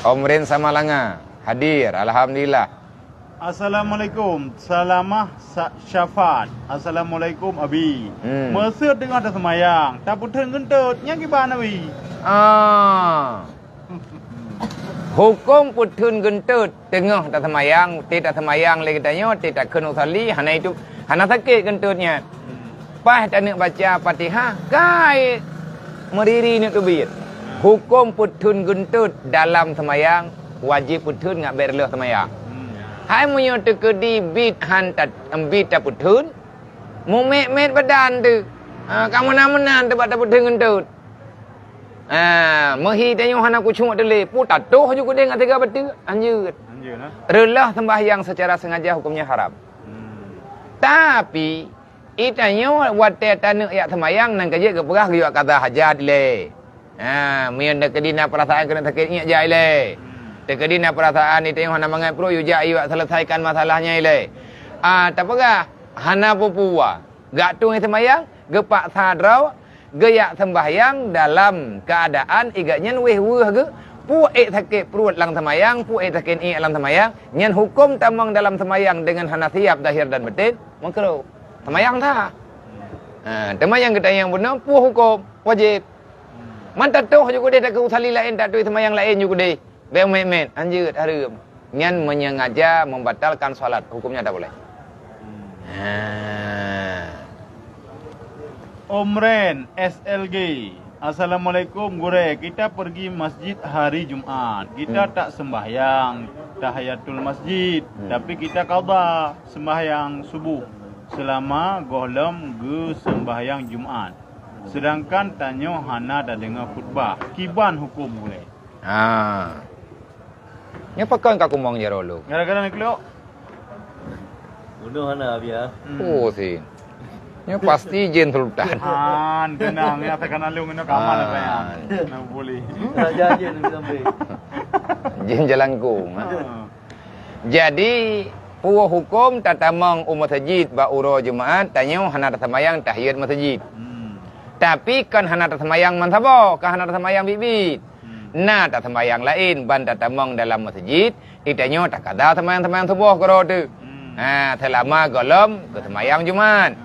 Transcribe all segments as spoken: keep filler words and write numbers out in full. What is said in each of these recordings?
Om Ren Samalanga hadir, alhamdulillah. Assalamualaikum, Salamah Sa-, Syafat. Assalamualaikum, Abi. Hmm. Meuseuet teungoh taseumayang, tapeutheun geuntot, nyan kiban, Abi? Ah. Huköm peutheun geuntot teungoh taseumayang, ti taseumayang lé geutanyoe, ti takheun usalli, hana itu, hana sakét geuntot nyan. Paih taneuk baca Fatihah, kai meuriri neuk teubiet. Huköm peutheun geuntot dalam seumayang, wajéb peutheun ngat bèk reuloh seumayang. Hmm. Hai meunyoe teukeudi bit han ta-, bit tapeutheun, mumèt-mèt badan teuh. Ha, ka meunan-meunan teuh bak tapeutheun geuntot. Ha, meuhi tanyoe hana khusyuk teuh lé, pu tatoh ju keudeh ngat tiga bateue, hanjeuet. Hanjeuet, ha? Reuloh seumbahyang secara sengaja hukömnya haram. Hmm. Tapi, Itanyoe watèe taneuk jak seumayang, nyan ka jeuet geupeugah geuyue qadha hajat ilèe. Ha, meunyoe teukeudi na peurasaan keuneuk sakét iék jak ilèe. Teukeudi na peurasaan itanyoe hana mangat pruet, yue jak yue seuleusaikan masalah nyan ilèe. Ah, tapeugah, hana peue-peue. Geujak tueng seumayang, geupaksa droe, geujak seumbahyang dalam keuadaan ié geuh nyan wéh weueh geuh, peue ék sakét pruet lam seumayang, peue ék sakét iék lam seumayang, nyan huköm tamong dalam seumayang deungon hana siap zahir dan batin, makruh. Seumayang sah. Ha, teuma nyang geutanyoe bunoe peue huköm? Wajéb. Man tatoh ju keudeh takheun usalli laén, taturi seumayang laén ju keudeh. Bèk meumet-met, hanjeuet, hareuem. Nyan meunyengaja membatalkan salat, hukömnya tak boleh. Ha. Omren S L G. Assalamualaikum, Gurèe. Kita pergi masjid hari Jumat. Kita Hmm. tak sembahyang tahiyatul masjid, Hmm. tapi kita qadha sembahyang subuh selama gohlom geusembahyang Jumat. Sedangkan tanyoe hana tadeungoe khutbah. Kiban huköm, Gurèe? Ha. Nyoe pakon ka kumong jaroe lôn. Gara-gara neuklok? Bunoe hana, Abi, ya. Hmm. Oh, si. Nyoe pasti jén sultan. Han, keunong, ya, tekan alung, nyoe ka aman, apa, ya? Han. Nah, boleh. Raja jén sampai. Jén jalangkung, ha. Ha. Jadi, peue huköm tatamong u meuseujid bak uroe Jumat, tanyoe hana taseumayang tahiyat meuseujid. Hmm. Tapi, kon hana taseumayang meusaboh, kon hana taseumayang biet-biet. Hmm. Na taseumayang laén ban tatamong dalam meuseujid, itanyoe takada seumayang-seumayang suboh keudroe teuh. Hmm. Ha, seulama gohlom geuseumayang Jumat. Ha.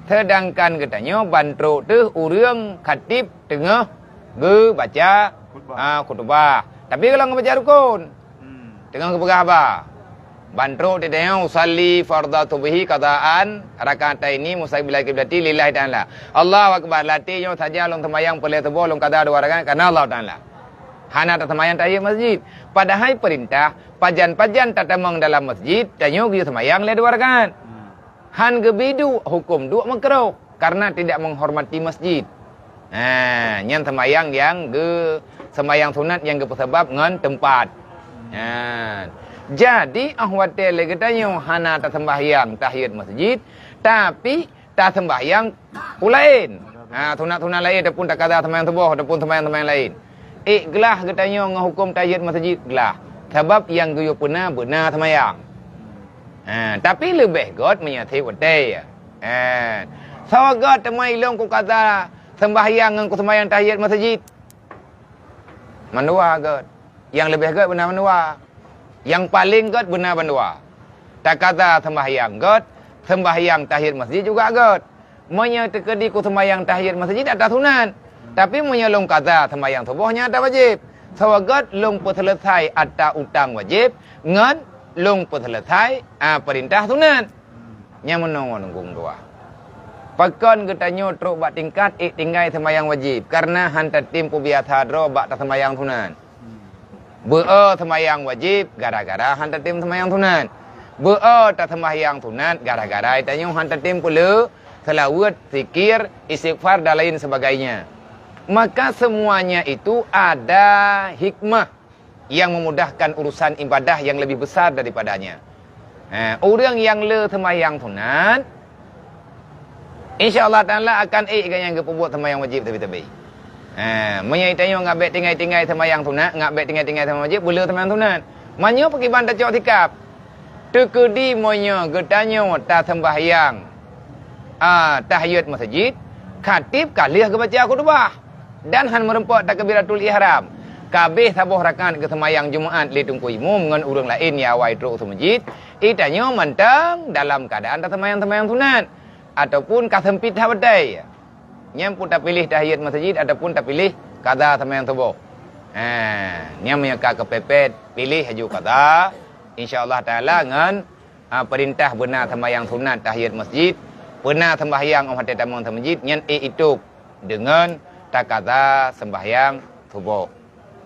Seudangkan geutanyoe ban trok teuh ureuëng khatib teungoh geubaca, Khutbah. Ha, khutbah. Tapi gohlom geubaca rukon. Hmm. Teungoh geupeugah haba. Ban trok teuh tanyoe, "Usalli fardha subhi qadaan rak'ataini mustaqbilal qiblati lillahi ta'ala." Allahu Akbar, latih nyoe saja lôn seumayang peureulèe suboh lôn kada dua rakaat karena Allah Ta'ala. Hana taseumayang tahiyat masjid. Padahai peurintah, pajan-pajan tatamong dalam masjid, tanyoe geuyue seumayang lé dua rakaat. Hmm. Han geubi duek, huköm duek makruh karena tidak menghormati masjid. Ha, nyan seumayang nyang geu-, seumayang sunat nyang geupeusabab ngon teumpat. Ha. Jadi, óh watèe lé geutanyoe hana taseumbahyang tahiyat masjid, tapi taseumbahyang peue laén. Ha, sunat-sunat laén ataupun takada seumayang suboh ataupun seumayang-seumayang laén. Ék glah geutanyoe ngon huköm tahiyat masjid glah. Sabab nyang geuyue peuna beuna seumayang. Ha, tapi leubeh göt meunyoe sép watèe. Ha. Soe göt teuma ilôn kukada seumbahyang ngon kuseumayang tahiyat meuseujid? Mandua göt. Nyang leubeh göt beuna mandua. Nyang paleng göt beuna bandua. Takada seumbahyang göt, seumbahyang tahiyat meuseujid juga göt. Meunyoe teukeudi kuseumayang tahiyat meuseujid ata sunat, tapi meunyoe lôn kada seumayang suboh nyan ata wajéb. Soe göt lôn peuseuleusai ata utang wajéb ngon lôn peuseuleusai, a, peurintah sunat. Nyan meunoe ngon geutuah. Pakon geutanyoe trok bak tingkat ék tinggai seumayang wajéb, kareuna han tatem peubiasa droe bak taseumayang sunat. Beu-o seumayang wajéb gara-gara han tatem seumayang sunat. Beu-o taseumayang sunat gara-gara tanyoe han tatem peuleueh, seulaweuet, zikir, istighfar dan lain sebagainya. Maka semuanya itu ada hikmah yang memudahkan urusan ibadah yang lebih besar daripadanya. Ha, ureuëng nyang le seumayang sunat, insya Allah Taala akan ék gobnyan geupeubuet seumayang wajéb teubi-teubi. Ha, meunyoe tanyoe ngat bèk tinggai-tinggai seumayang sunat, ngat bèk tinggai-tinggai seumayang wajéb, beuleu seumayang sunat. Meunyoe pakriban tacok sikap, teukeudi meunyoe geutanyoe taseumbahyang, a, tahiyat meuseujid, khatib ka lheueh geubaca khutubah dan han meureumpok takbiratul ihram. Ka abéh saboh rakaat geuseumayang Jumaat lé Teungku Imum ngon ureuëng laén nyang awai trok u meuseujid, geutanyoe mantong dalam keuadaan taseumayang-seumayang sunat ataupun ka seumpit that batée. Nyan pun tapiléh tahiyat meuseujid ataupun tapiléh qadha seumayang suboh. Ha, nyan meunyoe ka keupepet, piléh laju qadha, insya Allah Taala ngon, ha, peurintah beuna seumayang sunat tahiyat meuseujid, beuna seumbahyang óh watée tamong meuseujid, nyan ék itôb deungon taqadha seumbahyang suboh.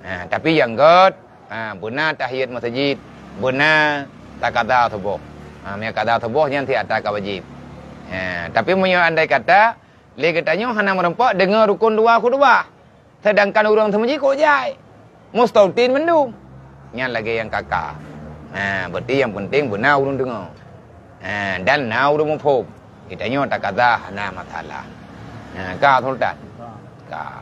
Ha, tapi nyang gét, ha, beuna tahiyat meuseujid, beuna taqadha suboh. Ha, meunyoe qadha suboh nyan siat ka wajéb. Ha, tapi meunyoe andai kata lé geutanyoe hana meurumpok deungon rukun dua khutbah, seudangkan ureuëng meuseujid kok jai, mustautin mandum, nyan lagée nyang ka-ka. Ha, berarti nyang penting beuna ureuëng deungoe. Ha, dan na ureuëng muphom. Geutanyoe taqadha hana masalah. Ha, ka Sultan. Ka.